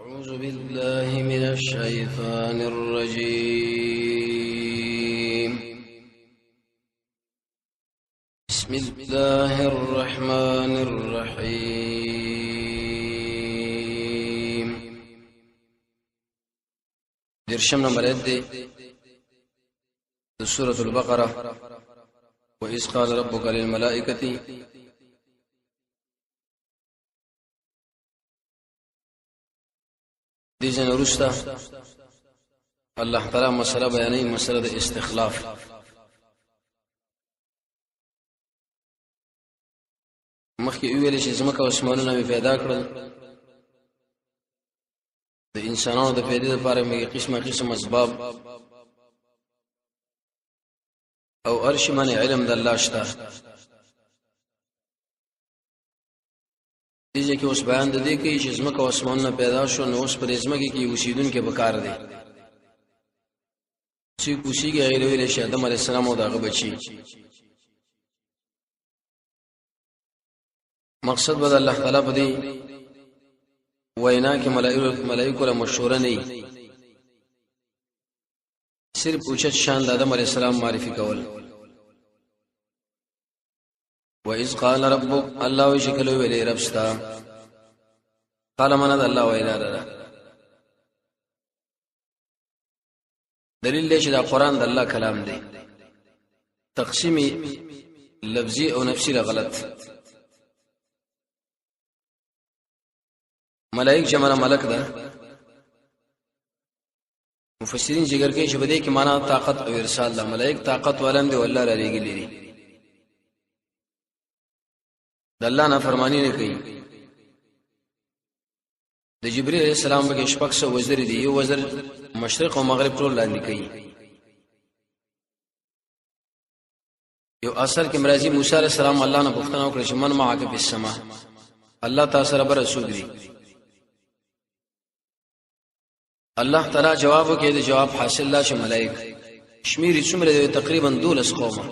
أعوذ بالله من الشيطان الرجيم. بسم الله الرحمن الرحيم. درشم نمبر آیت دی د سورة البقرة. وإذ قال ربك للملائكة. دې ځنه وروسته الله تعالی مسله بیانوي، مسله د استخلاف. مخکې ویل چې ځمکه او اسمانونه مې پیدا کړل، د انسانانو د پیدې لپاره مې قسمه قسم اسباب او عرش باندې علم د الله شته. دې کې اوس بیان د دې کوي چې ځمکه او اسمانونه پیدا شو، نو اوس پر ځمکه کې اوسیدونکي پکار دي چې کوشيږي غیر ویل شي آدم علی السلام او دغه بچي. مقصد به الله تعالی په دې وینا کې ملائکه له مشوره نه، صرف اوچت شان د آدم علی السلام معرفي کول. وَإِذْ قَالَ رَبُّكَ، الله وی شکل ویلې رب ستا. قال من د الله وینا ده، دلیل دی چې دا قران د الله کلام دی. تقسیم لفظي او نفسي له غلط. ملائک جمع ملک ده. مفسرین ذکر کوي چې په دې کې معنا طاقت او ارسال ده. ملائک طاقت ولم دی، والله را لېږلي دي، د الله نه فرمانی نه کوي. د جبرئیل علیہ السلام به 600 وزر دي، یو وزر مشرق او مغرب ټول لاندې کوي. یو اثر کې مرضی موسی علیہ السلام الله نه پوښتنه وکړه چې من معک فی السما، الله تعالی سره بر رسول دي. الله تعالی جواب وکړي، د جواب حاصل لا چې ملائک شمیر څومره دی؟ تقریبا 12 قومه.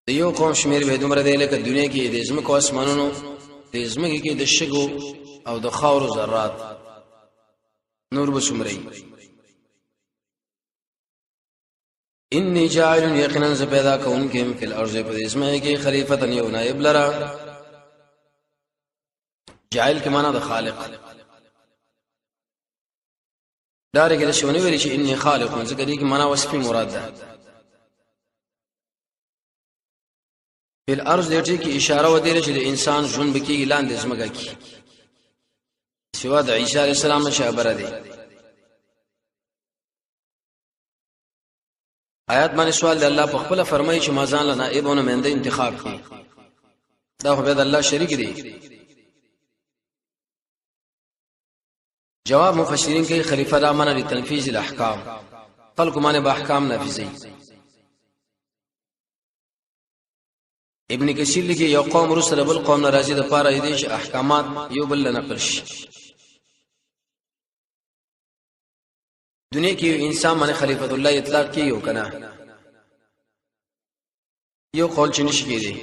د یو قوم شمیر به دومره دی لکه دنیا کې د زمکو اسمانونو د زمکه کې د شګو او د خاورو ذرات، نور به څومره. انی جاعل، یقینا ز پیدا کوونکم، فی الارض، په دې زمکه کې، خلیفۃ، یو نائب لرا. جاعل کې معنا د خالق دارګه د شونه ویل چې انی خالق، ځکه دې کې معنا وصفي مراد ده. په الارض دې کې اشاره و دې چې د انسان ژوند بکیږي لاندې زمګه کې، سوا د عیسی علی السلام شابره دی. آیات باندې سوال دی. الله په خپل فرمایي چې ما ځان له نائبونو منده انتخاب کړي، دا خو به د الله شریک دی. جواب مفسرین کوي، خلیفہ دا منه لتنفیذ الاحکام، خلق باندې به احکام نافذي. ابن کثیر لیکي یو قوم رسل بل قوم ناراضي د پاره دي چې احکامات یو بل نه نقل شي. دنیا کې انسان باندې خلیفۃ الله اطلاق کیږي کنه؟ یو قول چې نشي کېدی.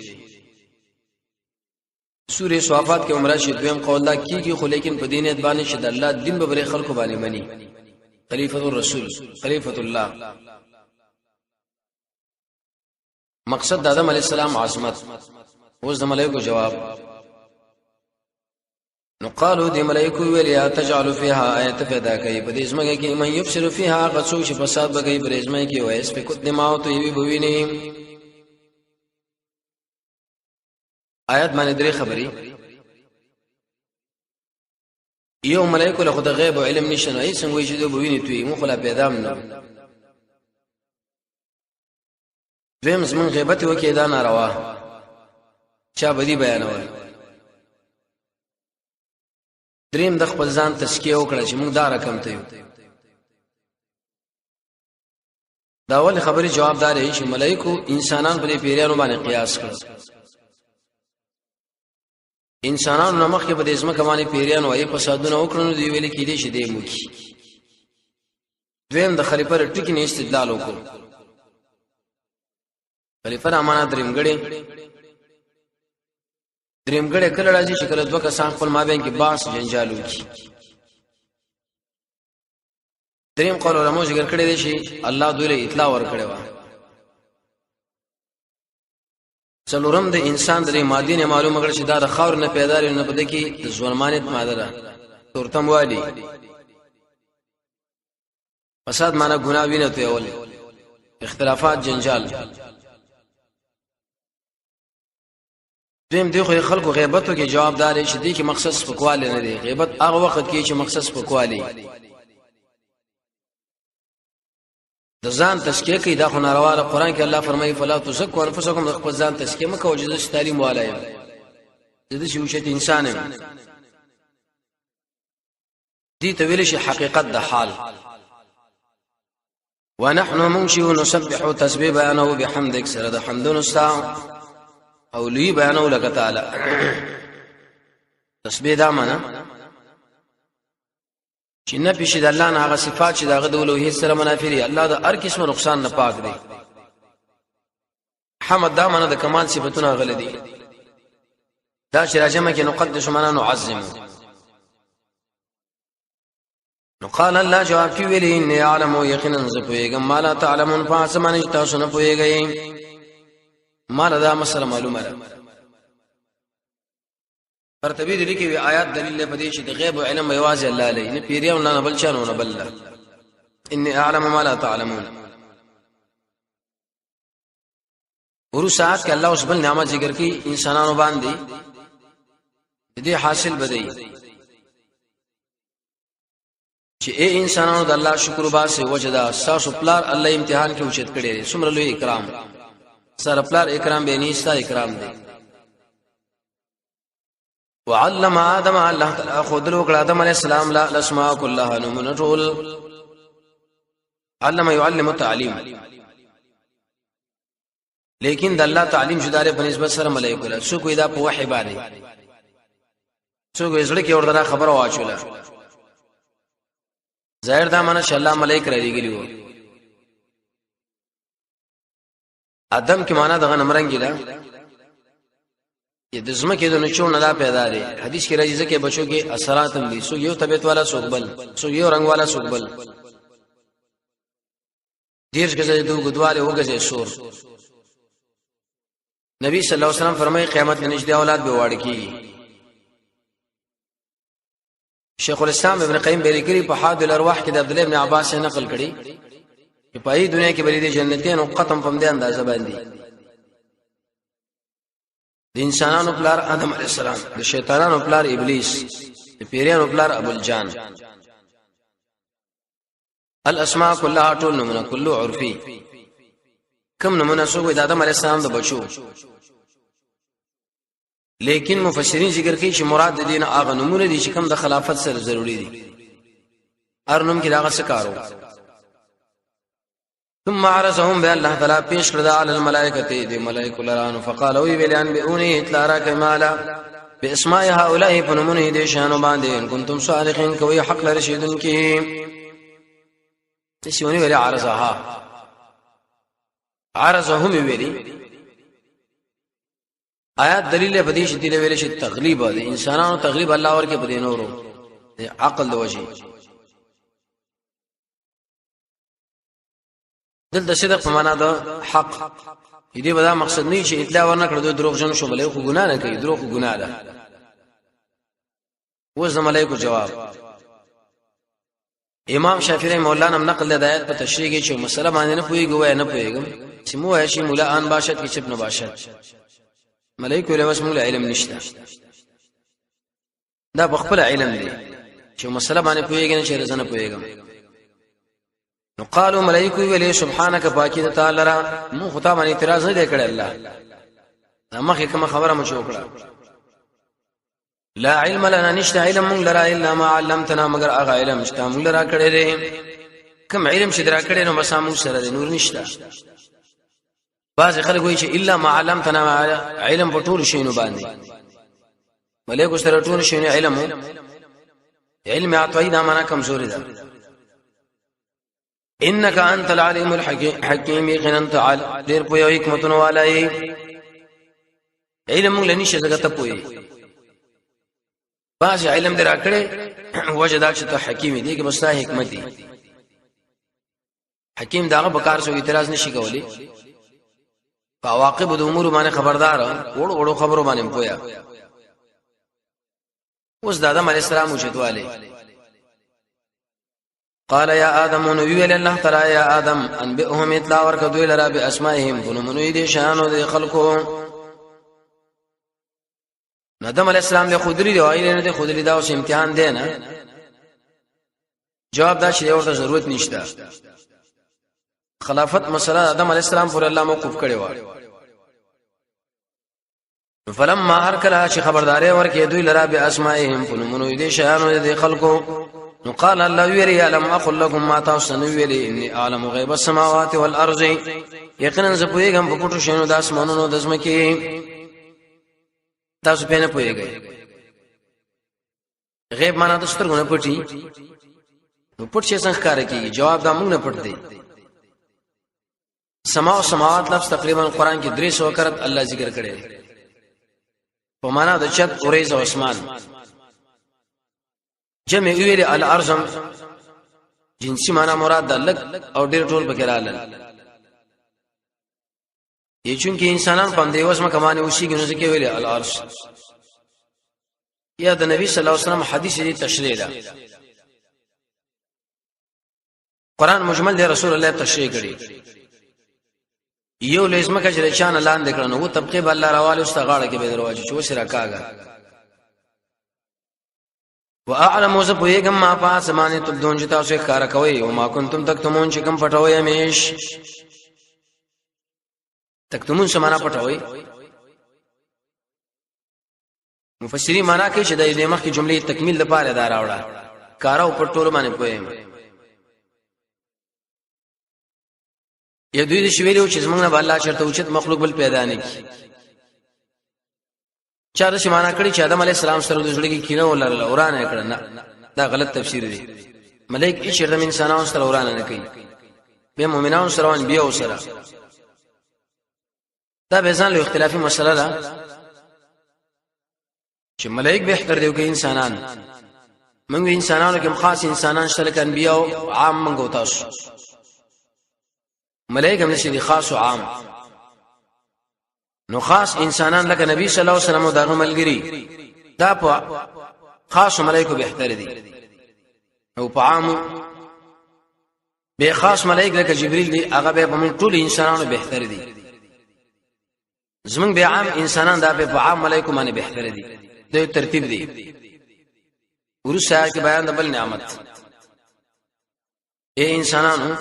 سورې صافات کې عمره شي. دویم قول دا کیږي، خو لیکن په دینیت باندې چې د الله دین به بری خلکو باندې مني، خلیفۃ الرسول، خلیفۃ الله. مقصد د آدم علی السلام عظمت. اوس د ملائکو جواب. نو قالو، د ملائکو ویل، یا تجعل فیها، ایت پیدا کوي په دې ځمکه کې، من یفسد فیها، غڅو چې فساد بګي په دې ځمکه کې، وایس په کوت دماغ ته یوي بویني. آیات باندې درې خبرې. یو، ملائکه له خدای غیب او علم نشته، نه څنګه وایي چې دوی بویني توی مو خلا پیدا نه. دویم، زمون غیبت وکي، دا ناروا، چا بدی بیانول. دریم، د خپل ځان تزکیه وکړه چې موږ دا رقم ته یو. دا ول خبرې جواب دار چې ملائکو انسانان پر پیریانو باندې قیاس کړ. انسانانو نمخ کې په دې ځمکه باندې پیریان وایي فسادونه وکړو، دی ویل کې دي چې دې موکي. دویم، د خلیفہ ټکی نه استدلال وکړو، خلیفہ امانت دریم غړي. درېمګړی کله راځي چې کله دوه کسان خپل مابین کې باس جنجال وکړي. دریم قول علماء ذکر کړی دی چې الله دوی له اطلاع ورکړې و. څلورم د انسان د مادې نه معلومه کړ چې دا د خاور نه پیدا لري، نه پدې کې د ځوانمانیت ماده ده، تورتم والی فساد معنا ګناه وینه ته اول اختلافات جنجال. دویم دی خو خلکو غیبتو کې جواب دار چې دی کې مقصد سپکواله نه دی. غیبت هغه وخت کې چې مقصد سپکوالی د ځان تزکیه کوي، دا خو ناروا ده. قران کې الله فرمایي فلا تزکوا انفسکم، د خپل ځان تزکیه مکو چې د تعلیم والا یم، د دې چې انسان یم. دي ته ویل شي حقیقت د حال. ونحن منشئ نسبح تسبیح بیانو بحمدک، سره د حمدونو ستا او لوی بیانو لک تعالی. تسبیح دا معنا چې نه پیش د الله نه هغه صفات چې داغه د اولوہیت سره منافی دي، الله د هر قسم نقصان نه پاک دی. حمد دا معنا د کمال صفاتونه غل دي. دا چې راجمه کې نقدس معنا نعظم. نو قال الله جواب کې ویلي ان عالم یقینا ز پویګم ما لا تعلمون، فاسمان تاسو نه پویګی، ما دا مسله معلومه ده. قرطبی دې لیکي آیات دلیل په دې چې د غیب علم یوازې الله لري، نه پیریو نه بل چا نه بل. ان اعلم ما لا تعلمون. ورو ساعت کې الله اوس بل نعمت ذکر کړي انسانانو باندې، دې حاصل بدی چې اے انسانانو د الله شکر وباسئ، وجدا تاسو پلار الله امتحان کې اوچت کړي، څومره لوی اکرام سره پلار اکرام به نیستا اکرام دی. وعلم آدم، الله تعالی خود لو کړه آدم علی السلام لا الاسماء كلها نمونه ټول. علم يعلم تعلیم، لیکن د الله تعلیم جداره په نسبت سره ملائکه له څوک دا په وحی باندې، څوک زړه کې ورته خبره واچوله. ظاهر دا معنی چې الله ملائک را لېږلي وو. ادم کې معنا دغه نمرنګی ده چې د زمکه د نچو نه دا پیدا دی. حدیث کې راځي ځکه بچو کې اثرات هم دي، سو یو طبيعت والا سوق بل، سو یو رنگ والا سوق بل. دیرش غزه د غدواله وګزه سور. نبی صلی الله علیه وسلم فرمایي قیامت نږدې اولاد به واړ کیږي. شیخ الاسلام ابن قیم به لیکلي په حاد الارواح کې د عبد الله ابن عباس نقل کړي چې په دې دنیا کې بلې د جنتین او قتم په دې اندازه باندې د انسانانو پلار آدم علی السلام، د شیطانانو پلار ابلیس، د پیریانو پلار ابو الجان. الاسماء كلها ټول نمونه کله عرفي کم نمونه سو د آدم علی السلام د بچو. لیکن مفسرین ذکر کوي چې مراد د دین هغه نمونه دي چې کم د خلافت سره ضروری دي، هر نوم کې داغه څه کارو. ثم عرضهم به الله تعالی پیش کړ علی الملائکه دی ملائکه لرانو، فقالوا ویلان بئونی اطلاع را کمالا باسماء هؤلاء فنمونه دي شانو باندې ان کنتم صادقین کوي حق لري شیدن کې تسیونی ویلی عرضها عرضهم ویلی. آیات دلیل په دې چې دی ویل شي تغلیب دی انسانانو تغلیب الله ورکه په دې نورو عقل د وجه. دلته صدق په معنا د حق دې به دا مقصد نه چې اطلاع ورنکړه دوی دروغ جن شو، بلې خو ګناه نه کوي، دروغ ګناه ده. و زملایکو جواب امام شافعی مولانا هم نقل د آیت په تشریح کې چې مسله باندې نه پويږي وای نه پويږم چې مو شي مولا ان باشد کې چپ نه باشد ملائکه له بس مولا علم نشته، دا په خپل علم دی چې مسله باندې پويږي نه چې رزنه پويږم. نو قالو ملائکه ویلې سبحانك پاکي د تعالی را مو خطا باندې اعتراض نه دی کړی الله مخه کوم خبره مو وکړه. لا علم لنا نشته علم مونږ لرا الا ما علمتنا، مگر هغه علم چې مونږ لرا کړی دی، کوم علم چې درا کړی نو بس مونږ سره دی نور نشته. بعض خلک وایي چې الا ما علمتنا علم په ټول شینو باندې ملائکه سره ټول شینو علم علم عطوی دا معنا کمزوري ده. انك انت العليم الحكيم یقینا تعالی ډیر په یو حکمتونو والای. علم موږ لنی شي زګه ته پوي باز علم درا کړې وجه دا چې ته حکیم دی کې بس حکمت دی. حکیم داغه په کار سو اعتراض نشي کولی، په عواقب د امور باندې خبردار، وړو وړو خبرو باندې پویا. اوس د آدم علی السلام وجدواله، قال یا آدم، نو ویل الله تعالی یا آدم انبئهم، اطلاع ورک دوی لرا به اسمائهم، فنمنو دي شانو دي خلقو. آدم علی السلام له خودلی دی وایل نه دی خودلی، دا اوس امتحان دی نه؟ جواب دا چې ورته ضرورت نشته. خلافت مسله آدم علی السلام پر الله موقوف کړي و. فلما هر کله چې خبرداري ورکې دوی لرا به اسماءهم، فنمنو دي شانو دي خلقو، نو قال الله ویلی علم اقول لكم، ما تاسو نو ویلی انی اعلم غیب السماوات والارض، یقینا زه پوهیږم په پټو شنو د اسمانونو د زمکه، تاسو په نه پوهیږئ. غیب معنا د سترګو نه پټي، نو پټ شي څنګه کار کوي؟ جواب دا موږ نه پټ دی. سما او سماوات لفظ تقریبا قران کې 300 کرت الله ذکر کړی، په معنا د چت، اوریز او اسمان. جمع ویل الارض، جنسی معنا مراد ده، لګ او ډیر ټول پکې رالل. یې چونکی انسانان په دې وسمه کمانه وشي، نو ځکه ویل الارض. یا د نبی صلی الله علیه وسلم حدیث دې تشریح ده، قران مجمل دی، رسول الله تشریح کړي. یو لزمه کې چې چانه لاندې کړنو وو طبقه بل الله راواله اوس غاړه کې به درواچ چې وسره کاګه. واعلم، زه پوهیږم، ما پاس باندې تبدون، چې تاسو ښکارا کوي، او ما کنتم تکتمون، چې کوم پټوي همیش. تکتمون څه معنا پټوي؟ مفسرین معنا کوي چې د دې مخکې جملې تکمیل لپاره دا راوړه، کاراو پر ټولو باندې پوهیم. یا دوی د شویلو چې زمونږ نه الله چرته اوچت مخلوق بل پیدا نه کی. چا د معنا کړی چې آدم علی السلام سره د زړه کې کینه ولرله اورانه کړه. نه، دا غلط تفسیر دی. ملائک هیڅ د انسانانو سره اورانه نه کوي، به مؤمنانو سره او انبیو سره. دا به ځان له اختلافي مسله ده چې ملائک بهتر دی او که انسانان. موږ انسانانو کې خاص انسانان شته لکه انبیا او عام موږ او تاسو. ملائک هم نشي دي خاص او عام. نو خاص انسانان لکه نبی صلی الله علیه وسلم او دغه ملګری، دا په خاص ملائکو بهتر دي، او په عام به خاص ملائک لکه جبريل دي، هغه به په موږ ټول انسانانو بهتر دي. زمونږ به عام انسانان دا په عام ملائکو باندې بهتر دي. د ترتیب دی ورسره کې بیان د بل نعمت. اے انسانانو،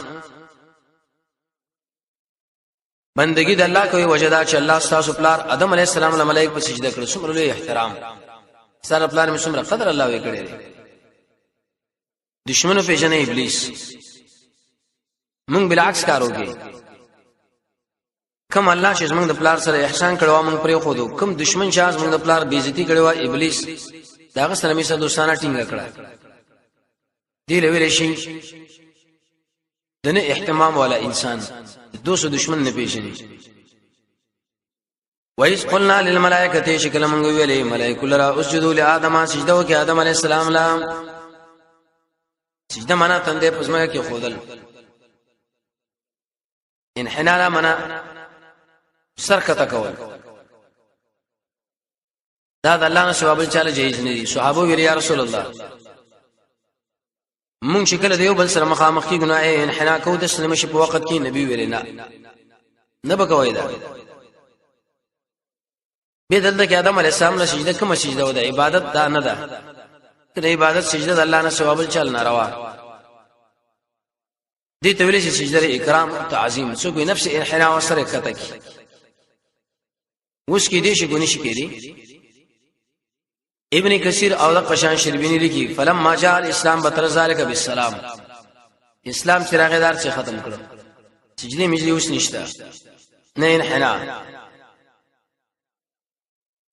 بندگی د الله کوي، وجدا چې الله ستاسو پلار ادم علی السلام له ملائک په سجده کړو، څومره لوی احترام. سره پلار مې څومره قدر الله وی کړی دی. دشمنو پیژنې ابلیس، مونږ بالعکس کارو کې. کوم الله چې زمونږ د پلار سره احسان کړو، مونږ پرې خو دو. کوم دشمن چې زمونږ د پلار بیزتی کړو، ابلیس، داغه سره مې سره دوستانه ټینګه کړه. دی لویل شي دنه اهتمام والا انسان دوست دشمن نه پیژني. وایس قلنا للملائکه، شکل مونږ ویلې ملائکه لرا، اسجدوا لآدم، سجده وکي آدم علی السلام لا. سجده معنا تندې پزما کې خودل، انحناء معنا سر کته کول. دا د الله نه سوا بل چاله جایز نه دي. صحابه ویل یا رسول الله، مونږ چې کله دیو بل سره مخامخ کی ګناه انحنا کو د سلم شي په وخت کې؟ نبی ویل نه، نه بکوي. دا به دلته کې آدم علی السلام له سجده کومه سجده و؟ ده عبادت دا نه ده. د عبادت سجده د الله نه سوا بل چل نه روا دي. ته ویل شي سجده اکرام او تعظیم، څوک نفس انحنا وسره کته کی اوس کې دې شي ګونی شي کېدی. ابن کثیر او د قشان شربینی لیکي فلما جاء الاسلام بتر ذلك بالسلام. اسلام چې راغی دار چې ختم کړو، سجدي مجلي اوس نشته، نه انحنا.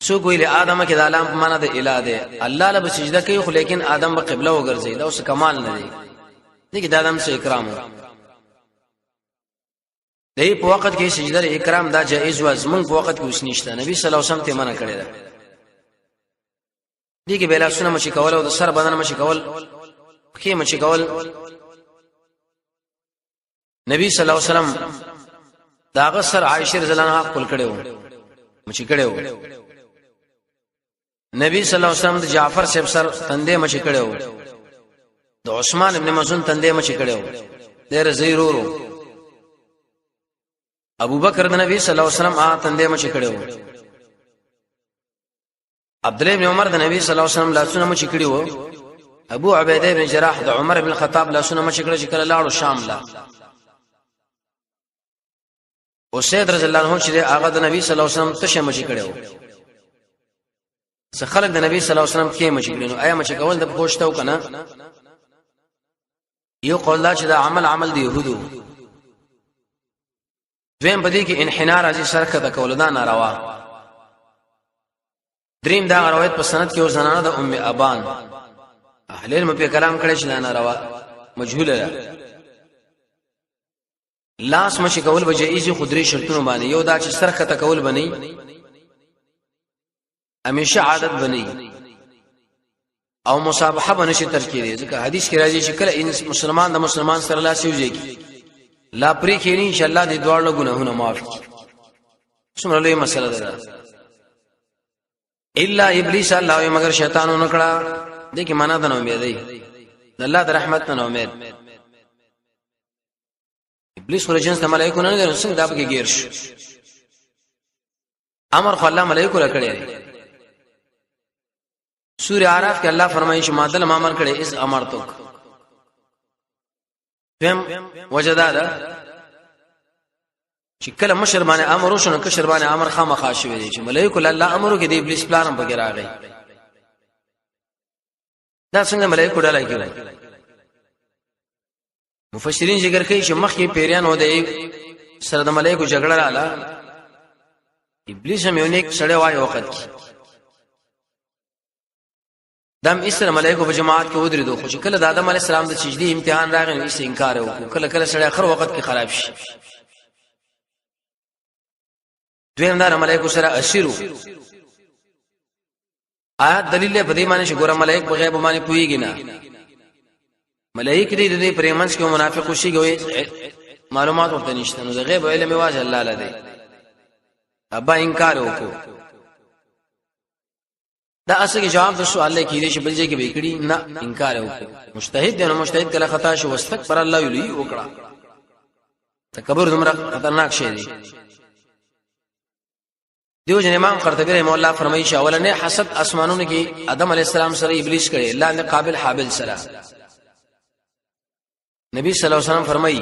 څوک ویل ادم کې د علام په معنا د اله دی، الله له سجده کوي خو لیکن ادم به قبله وګرځي، دا اوس کمال نه دی. دغه د ادم سره اکرام. د دې په وخت کې سجده اکرام دا جائز و، زمونږ په وخت کې اوس نشته. نبی صلی الله علیه وسلم ته منع کړی ده. دې کې بلا سونه مشي کول او د سر بدن مشي کول، پخې مشي کول. نبی صلی الله علیه وسلم داغه سر عائشه رضی الله عنها خپل کړو، مشي کړو. نبی صلی الله علیه وسلم د جعفر صاحب سر تندې مشي کړو، د عثمان ابن مزون تندې مشي کړو، ډېر زیرورو. ابو بکر د نبی صلی الله علیه وسلم آ تندې مشي کړو. عبد الله بن عمر د نبی صلی الله علیه وسلم لاسونه مچ کړي وو. ابو عبیده بن جراح د عمر بن خطاب لاسونه مچ کړي چې کله لاړو شام لا. او سید رضی الله عنه چې هغه د نبی صلی الله علیه وسلم تشه مچ کړي وو. څه خلک د نبی صلی الله علیه وسلم کې مچ کړي، نو آیا مچ کول د پوښتنه وکنه؟ یو قول دا چې دا عمل عمل دی يهودو. دویم، په دې کې انحناء راځي، سرکه د کول دا ناروا. دریم، دا روایت په سند کې او زنانه د ام ابان، اهل علم په کلام کړي چې دا ناروا مجهوله ده. لاس مشي کول به جایز خو درې شرطونو باندې. یو دا چې سرخه تکول بني، همیشه عادت بني، او مصابحه بنه شي تر کېږي، ځکه حدیث کې راځي چې کله مسلمان د مسلمان سره لاس یوځي کی لا پرې کېنی، ان شاء الله دې دواړو ګناهونه معاف کړي. څومره لوی مسله ده. الا ابلیس، الله مگر شیطان نکړه. دې کې معنا د نو امید دی، د الله د رحمت نه امید. ابلیس خو جنس د ملائکو نه دی، څنګه دا پکې گیر شو؟ امر خو الله ملائکو را کړی. سورہ اعراف کې الله فرمایي چې مادل ما امر کړی اس امر تو. فهم وجدا ده چې کله مشر باندې امر وشو نو کشر باندې امر خامخا شوی دی، چې ملائکه الله امرو کې د ابلیس پلان هم پکې راغی. دا څنګه ملائکه ډله کې؟ مفسرین ذکر کوي چې مخکې پیریان و دی سره د ملائکه جګړه رااله. ابلیس هم یو نیک سړی وای وخت کې دم اسره ملائکه په جماعت کې ودرېدو، خو چې کله د آدم علی السلام د سجدي امتحان راغی نو یې انکار وکړ. کله کله سړی اخر وخت کې خراب شي. دویم، دا ملائکه سره اسیرو. آیات دلیل په دې معنی چې ګوره ملائک په غیب باندې پويږي نه. ملائک دې د دې پرېمنس کې منافق شي ګوي، معلومات ورته نشته، نو د غیب علم واجب الله لدی. ابا انکار وکړو. دا اصل کې جواب د سوال کې دې چې بل ځای کې به کړي نه، انکار وکړو. مجتهد دی نو مجتهد کله خطا شو، واستغفر الله یلی وکړه. تکبر دومره خطرناک شی دی. دیو جن امام قرطبی رحم الله فرمایي چې اولنې حسد اسمانونو کې آدم علی السلام سره ابلیس کړي، الله نه قابل حابل سره. نبی صلی الله علیه وسلم فرمایي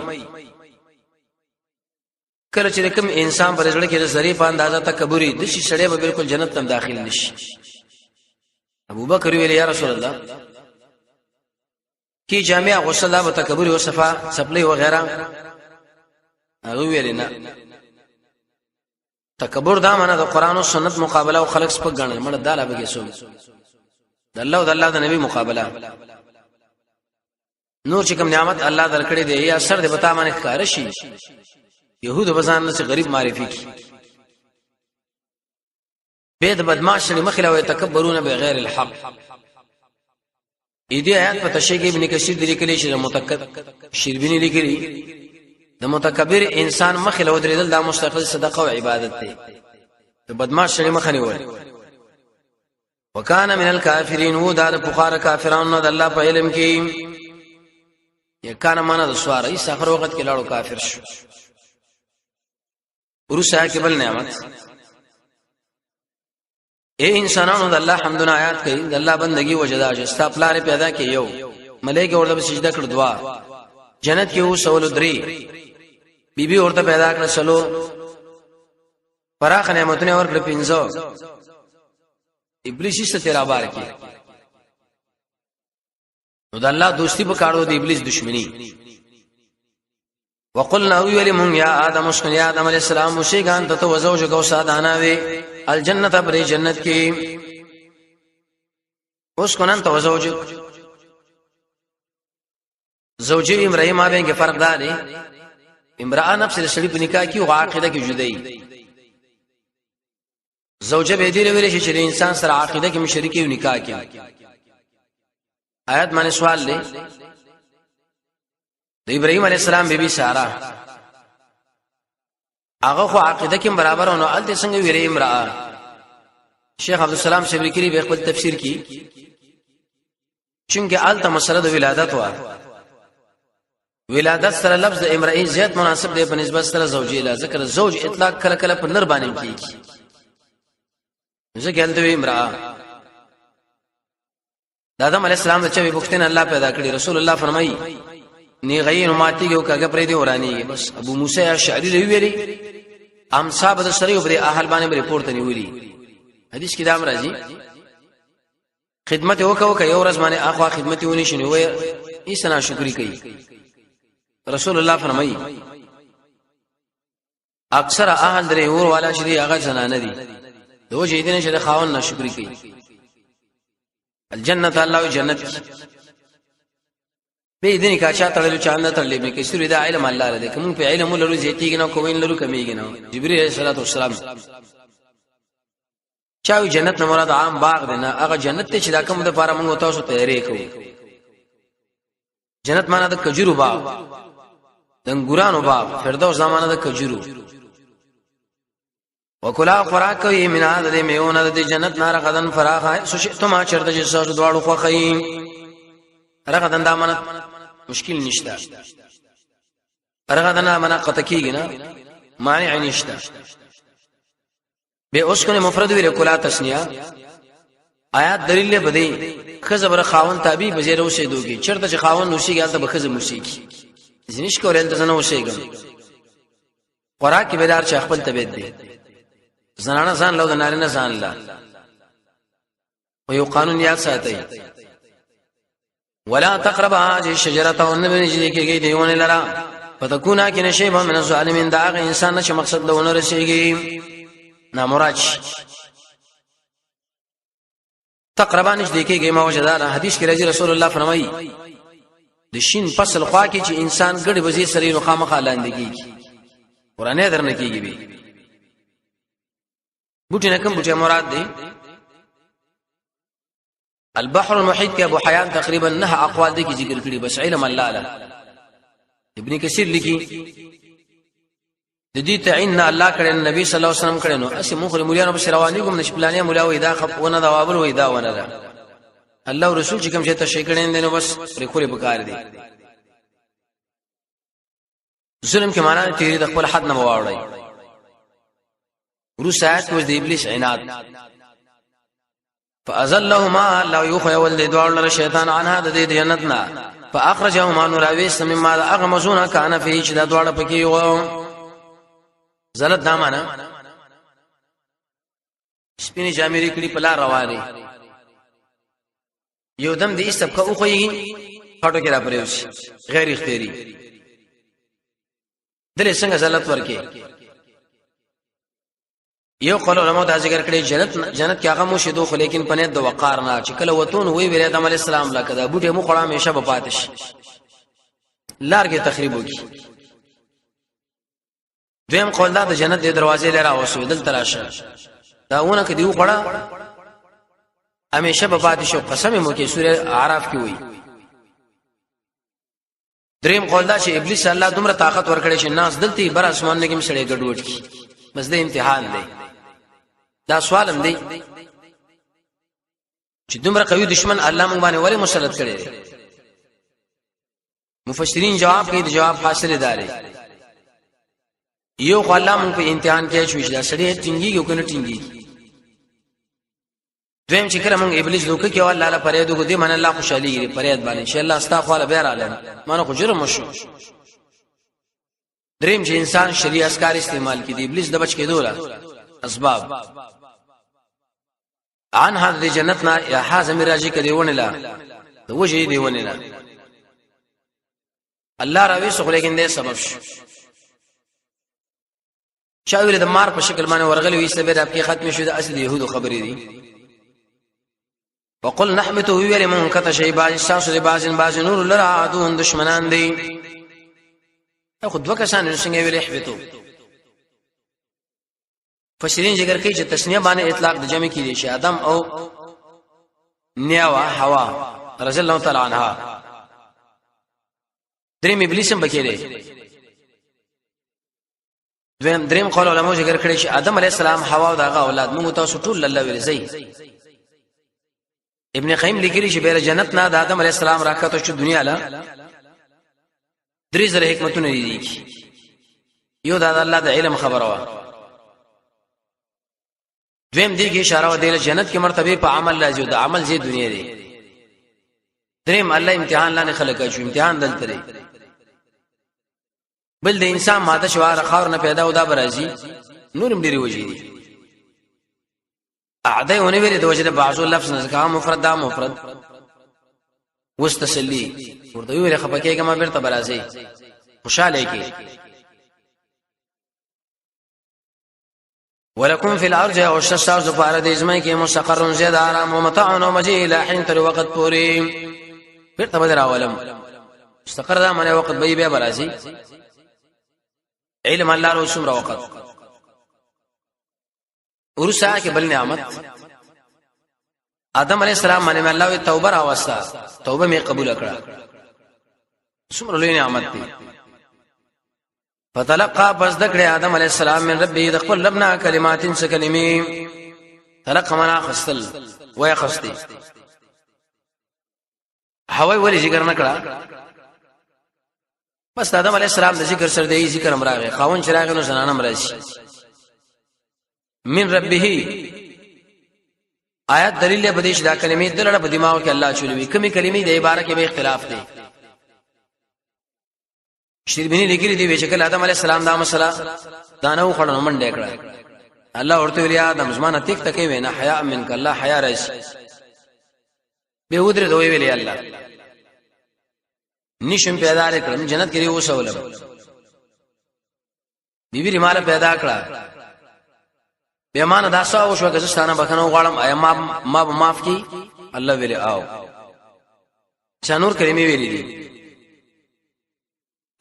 کله چې کوم انسان پر ځړ کې د ذری په اندازه تکبوري د شي سړی به بالکل جنت ته داخل نشي. ابو بکر ویل یا رسول الله کی جامع غسل دا به تکبر او صفا سپلې وغیرہ؟ هغه ویل نه، تکبر دا معنی د قران او سنت مقابله او خلق سپک ګڼل، مړه دا لا بګې سو د الله او د الله د نبی مقابله. نور چې کوم نعمت الله درکړي دی یا سر دې بتا باندې ښکار شي، يهود بزان نه غریب معرفي کی بيد بدمعش لري مخله ويتکبرون بغیر الحق. اې دې آیات په تشریح کې ابن کثیر د لیکلي چې متکبر شربینی لیکلي د متکبر انسان مخ له ودرېدل دا مستقل صدقه او عبادت دی، د بدمعش سړي مخ نیول. وکانه من الکافرین، و دا د بخار کافرانو نه د الله په علم کې یکانه معنا د سوار ایس اخر وخت کې لاړو کافر شو. ورسره کې بل نعمت، اے انسانانو د الله حمدونه آیات کوي، د الله بندگی وجدا چې ستا پلار پیدا کې یو ملائکه ورته سجده کړ، دعا جنت کې وسول، درې بیبي ورته پیدا کړ، سلو پراخ نعمتونه ورکړ، پنځو ابلیس یې تیرا بار کې. نو د الله دوستی په کارو د ابلیس دشمنی. وقلنا ویل مونږ یا آدم اسکن، یا آدم علی السلام اوسېګان ته تو زوجک او سادانا وی الجنت پر جنت کې. اوس کنن تو زوجک زوجی امرئ ما بین کې فرق دا دی امرأه نفس د سړي په نکاح کې او عقیده کې جدای. زوجه به دې ویل شي چې انسان سره عقیده کې مشرکی او نکاح کې. آیات باندې سوال دی د ابراهيم عليه السلام بیبي سارا هغه خو عقیده کې برابر ونه، الته څنګه ویلې امرأه؟ شیخ عبد السلام صبری کری به خپل تفسیر کې، چونکه الته مسله د ولادت و، ولادت سره لفظ د امرأه زیات مناسب دی په نسبت سره زوجې لا، ذکر زوج اطلاق کله کله په نر باندې کیږي، ځکه الته امرأه. د آدم علی السلام د چوي پښتنه الله پیدا کړی. رسول الله فرمایي نی غین ماتیږي او کګه پرې دی ورانی. بس ابو موسی اشعری لوی ویلي ام صاحب د سره یو پر اهل باندې رپورټ نیولي. حدیث کې دام راځي خدمت وکاو، که یو ورځ باندې اخوا خدمت ونی شنو وای ایسنا شکرې کوي. رسول الله فرمایي اکثر اهل درې اور والا چې دی هغه زنانه دي، د وجه دې نه چې خاون ناشکری کوي. الجنت الله جنت به دې کا چا تړلو چا نه تړلې به کسر دا علم الله لري، کوم په علم لرو زیاتیږي نه کوین لرو کمیږي نه. جبرئیل علیہ الصلوۃ والسلام چا جنت نه مراد عام باغ دی نه، هغه جنت ته چې دا کوم د پاره موږ تاسو تیارې کوو. جنت معنا د کجورو باغ، د انګورانو باغ، فردوس زمانه د کجورو. وکلا خوراک کوي من هذا د میونه د جنت نار غدن فراخ سشتما چرته چې تاسو دواړو خوخی رغدن دا منه مشکل نشته، رغدن منه قطع کیږي نه، مانع نشته. به اوس کنه مفرد ویل کلا تسنیه آیات دلیل له بدی خزه بر خاون تابع بزیر اوسې دوګي، چرته چې خاون نوشي ګال ته بخزه موسیقي زنیش کولای ته زنه اوسېګم. خوراک کې بیدار چې خپل طبيعت دی، زنانه ځان له نارینه ځان له، او یو قانون یاد ساتي ولا تقرب هذه الشجره والنبي نږدې کېږي دیونه لرا فتكونا کې نشي به من الظالمین، دا هغه انسان چې مقصد له ونه رسیږي نامراد. تقربا نږدې کېږي ما وجدار. حدیث کې راځي رسول الله فرمایي د شین فصل خوا کې چې انسان ګډي وزي سره نو خامخا لاندې کېږي، قرانه درنه کېږي به بوټي نه. کوم بوټي مراد دی؟ البحر المحيط کې ابو حیان تقریبا نه اقوال دي کې ذکر کړي، بس علم الله له. ابن کثیر لیکي د دې تعین نه الله کړي نبی صلی الله علیه وسلم کړي، نو اسی مخ مولیانو په رواني کوم نش پلانې مولا وې دا خپ ونه دا وابل وې دا ونه دا الله رسول چې کوم شي ته شي کړي نو بس پرې خوري بکار دي. ظلم کې معنا تیری د خپل حد نه واوړی. روس آیات کې د ابلیس عناد فازلهما الله یخول د دوړ لره شیطان عنها د دې جنت نه، فاخرجهما نوراوی سم ما اغمزونه کان فيه چې دا دوړ پکې و زلت دا معنا سپینې جامې کړي په لار رواني، یو دم دې سبقه اوخی خټو کې را پریوسی غیر اختیاري دلې څنګه زلت ورکې. یو قول علماء دا ذکر کړی جنت جنت کې هغه مو شیدو خو لیکن پنه د وقار نه چې کله وتون وی ویل آدم علی السلام لکه دا بوټي مو خړه همیشه به پاتې شي، لار کې تخریب وکي. دویم قول دا د جنت د دروازې لره اوسو دل تراشه دا ونه کې دیو خړه همیشه به پاتې شو، قسم مو کې سوره اعراف کې وی. دریم قول دا چې ابلیس الله دومره طاقت ورکړي چې ناس دلته بر اسمان نه کې سړی ګډوډ کی، بس د امتحان دی. دا سوال هم دی چې دومره قوي دشمن الله مونږ باندې ولې مسلط کړی دی؟ مفسرین جواب کوي، د جواب حاصل داري یو خو الله مونږ په امتحان کې شو چې دا سړی ټینګیږي او کنه ټینګیږي. دویم چې کله مونږ ابلیس دوکه کې الله له پرېدو کو دې من الله خوشالي ګری پرېد باندې چې الله ستا خو له بیر عالم مانه خو جرم شو. دریم چې انسان شریع اسکار استعمال کړي ابلیس د بچ کېدو لا اسباب عن هذا جنت نه یا حازم راځي کدی ونه لا د وجه دی ونه لا الله راوي سو لیکن دې سبب شو. چا ویل د مار په شکل باندې ورغلی وي سبب د ختم شو، د اصل يهودو خبرې دي. وقل نحمته ویل مون کته شی باز ساسو د باز باز نور لرا عدو دشمنان دي. خو دوه کسان څنګه ویل احبتو؟ فسرین ذکر کوي چې تسنیه باندې اطلاق د جمع کې دي شي، ادم او نیاوا حوا رضی الله تعالی عنها. دریم ابلیس هم بکې دی. دویم دریم قول علماء ذکر کړی چې آدم علی السلام، حوا او دغه اولاد، موږ تاسو ټول الله ویل زی. ابن قیم لیکلی چې بیر جنت نه د آدم علی السلام راکته شو دنیا له، درې زره حکمتونه دي. یو دا الله د علم خبره وا. دویم دی کې اشاره و دی جنت کې مرتبه په عمل لازم ده، عمل زی دنیا دی. دریم الله امتحان لاندې خلک شو، امتحان دلته دی. بل د انسان ماده شوار خاور نه پیدا او دا برازي، نورم ډېری وجې دي. اعده ونه ویلې د وجه د بعضو لفظ نه، ځکه مفرد دا مفرد. وس تسلی ورته ویل، خپکه کما بیرته برازي، خوشاله کی. ولکم فی الارض، او شستاو زپاره د ازمه کې، مستقر زید آرام، او متاع او مجی الى حين، تر وخت پوری بیرته بدر اولم. مستقر دا معنی وخت به بیا برازي، علم الله رو څومره وخت. ورسا کې بل نعمت، آدم علی السلام باندې الله توبه راوستا، توبه می قبول کړه، څومره لوی نعمت دی. فتلقى، پس دکړه آدم علی السلام، من ربه، د خپل ربنا، کلمات، څه کلمې. تلقى منا خستل وای خستی. هواي ولی ذکر نه کړه؟ بس آدم علی السلام د ذکر سره دی ذکر امراغه، خاون چراغ نو زنانه مرشي. من ربه آیات دلیل په دې چې دا کلمې دلته په دماغ کې الله چولوي. کمی کلمې د عبارت کې به اختلاف دی. شربینی لیکلی دی چې کله آدم علی السلام دا مسله دا نه وخړنو منډه کړه، الله ورته ویل آدم زمانه تک تکې وینا حیا منک، الله حیا راشي. به ودره دوی ویل الله نشم پیدا کړم، جنت کې وسولم، بیبي مال پیدا کړه، به مان دا سو شو که ستانه بخنه غواړم، ایا ما معاف کی؟ الله ویل آو. چانور کلمې ویلې دي،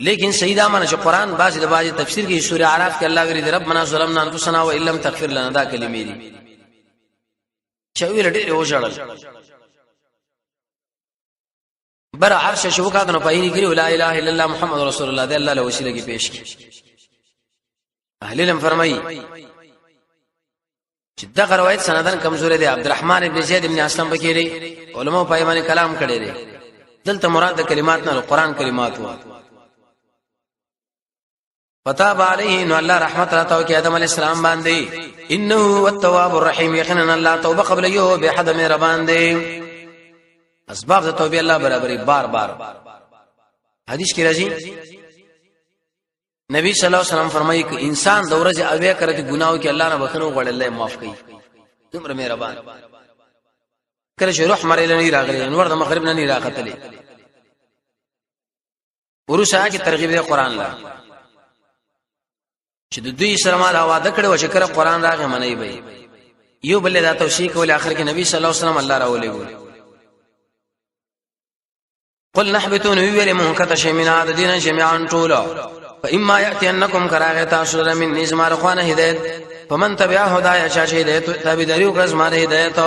لیکن صحیح دا معنی چې قران بعضی د بعضی تفسیر کې، سوره اعراف کې الله ویلي ربنا ظلمنا انفسنا وان لم تغفر لنا، دا کلمې دي چې ویل ډېر وژړل. بر عرش شو کا نو پایني کړو لا اله الا الله محمد رسول الله، د الله له وسیله کې پیش کی. اهل علم فرمایي چې دغه روایت سندن کمزوري دی، عبدالرحمن ابن زید ابن اسلم بکې دی، علماء په باندې کلام کړی دی. دلته مراد د کلمات نه قرآن کلمات وو. فتاب علیه، نو الله رحمت راته کې آدم علی السلام باندې. انه هو التواب الرحیم، یقینا الله توبه قبل یو به حد مهربان دی. اسباب د توبې الله برابرې بار بار. حدیث کې راځي، نبی صلی الله علیه وسلم فرمایي چې انسان د ورځې اویا کرته ګناو کې الله نه بخنه وغواړي، الله معاف کوي، دومره مهربان. کله چې روح مری لنی راغلی، انور د مغرب نه نه راختلی. ورسره کې ترغیب دی قران لا، چې د دوی سره ما دا وعده کړو چې کله قران راغی منی به یو بل دا توصیه کول. اخر کې نبی صلی الله علیه وسلم الله راولې. قل نحبتو، نو ویل مون کته شي، من عاد دین جميعا ټول. فاما یاتینکم، کراغه تاسو لره، من نظم خوانه هدایت، فمن تبع هدايا، چا چې هدایت تابعداري وکړه زما هدایت.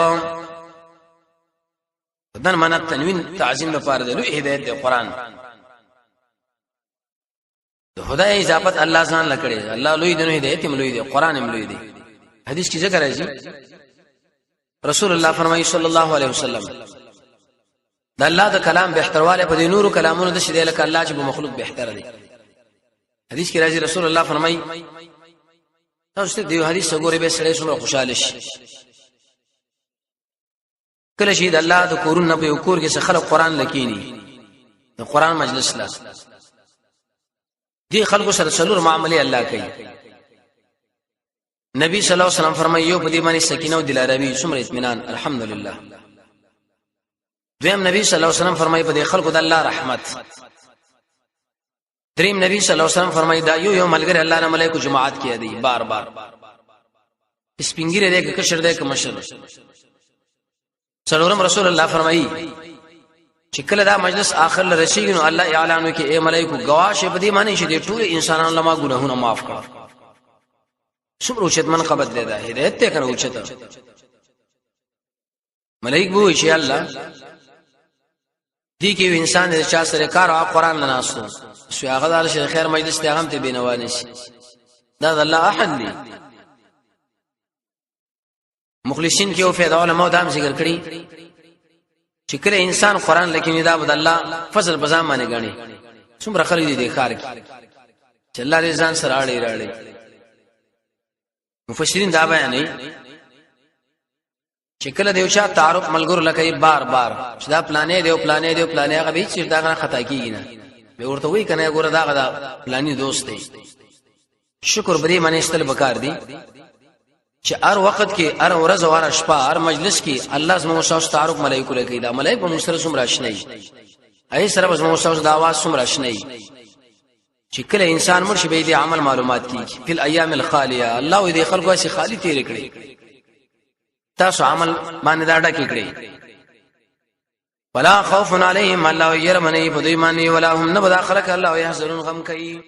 دن معنا تنوین تعظیم لپاره دی، لوی هدایت دی قران. د خدای اضافت الله ځان لکړي، الله لوی دی نو هدایت هم لوی دی، قران هم لوی دی. حدیث کې ذکر راځي، رسول الله فرمایي صلی الله علیه وسلم، د الله د کلام بهترواله په دې نورو کلامونو د شې لکه الله چې په مخلوق بهتر دی. حدیث کې راځي، رسول الله فرمایي، تاسو ته دیو حدیث وګورئ به سړی څومره خوشاله شي. کله چې د الله د کورونو په یو کور کې څه خلک قران لکینی، د قران مجلس لا، دې خلکو سره څلور معاملې الله کوي. نبی صلی الله علیه وسلم فرمایي، یو په دې باندې سکینه او دلارامي، څومره اطمینان، الحمدلله. دویم نبی صلی الله علیه وسلم فرمایي، په دې خلکو د الله رحمت. دریم نبی صلی الله علیه وسلم فرمایي، دا یو یو ملګری الله نه ملائکه جماعت کې دی بار بار، سپینګری دی که کشر دی که مشر. څلورم رسول الله فرمایي، چې کله دا مجلس آخر لرسیږي نو الله اعلان وکړي، اے ملائکو گواه شئ په دې معنی چې د ټول انسانانو لما ګناهونه معاف کړه. څومره اوچت منقبت دی، دا هدایت ته کنه اوچت. ملائک وو چې الله دې کې انسان دې چا سره کار او قران نه ناستو سو هغه دار شي خیر مجلس ته هم ته بینوانه شي. دا د الله احد دی. مخلصین کې او فیض علماء دام ذکر کړی چې کله انسان قران لکه دا بد الله فضل بزام باندې غني. څومره خلک دي ښار کې چې الله دې ځان سره اړي راړي. مفسرین دا بیانوي چې کله دیو چا تعارف ملګرو لکه بار بار چې دا پلانې دی او پلانې دی او پلانې، هغه به چې دا غنه خطا کیږي نه به ورته وای کنه، ګوره دا غدا پلانې دوست دی. شکر بری منې استل بکار دی چې هر وخت کې، هر ورځ او هر شپه، هر مجلس کې الله زموږ سره تعارف ملائکه لکه دا ملائکه موږ سره څومره آشنا ای سره زموږ سره د आवाज څومره آشنا. چې کله انسان مرشي به دې عمل معلومات کیږي فل ایام الخالیه. الله دې خلکو سي خالی تیر کړي، تاسو عمل باندې دا ډکه کړی. ولا خوف علیهم، الله يرمنی په دوی باندې، ولا هم نبدا خلق الله يحزنون غم کوي.